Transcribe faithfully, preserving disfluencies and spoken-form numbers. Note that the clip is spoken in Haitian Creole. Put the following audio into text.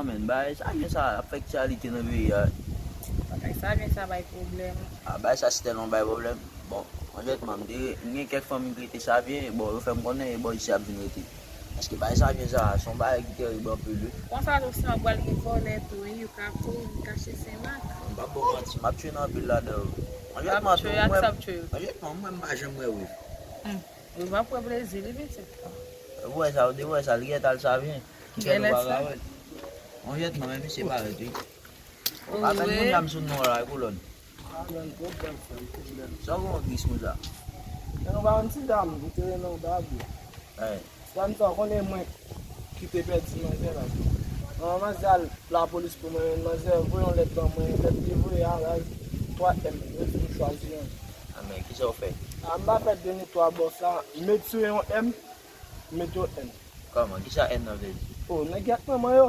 Men, bagay sa gen sa ap fè aktyalite nan peyi a. Bagay sa gen sa bay pwoblèm. A, bagay sa se tèlman bay pwoblèm. Bon, onètman, m te gen kèk fanmi ki rete Savyen, bon, yo fè m konnen e bò isi ap vin rete. Paske bagay sa gen sa, se yon bagay ki terib anpil, wi. Konsa tou, si an pral gen vòlè tou, wi, yo ka kouri kache Senmak. M p ap ba w manti, m ap tchwe nan anpil ladan yo. Onètman, tou, Tchwe ak mwen, sa ap tchwe yo. Onètman, mwen, m pa janm wè Wif. Ou pa pwè plezi, li, pitit. Ou wè sa, ou te wè sa, li gentan al Savyen. Ki fè nou pa ka wè l. Onètman, men misye parèt, wi. Apèn moun dam sou non la, kolòn. Amen, pwoblèm, frè m, pwoblèm. Sa w gen yon gis konsa? Men nou pa yon ti dam, ou te renmen yon babi. Hey. Frè m, sa w konnen mwen ki te pèdi manzè la. Manzè al lapolis pou mwen, manzè voye yon lèt ban mwen, lèt li voye a raz twa M, mwen fin chwazi yon. A, men, kisa w fè? A, m pa fè de ni twa bòs la, m retire yon M, m mete yon N. Kòman? Kisa N nan vle di? O, nèg y ap pran mwen yo.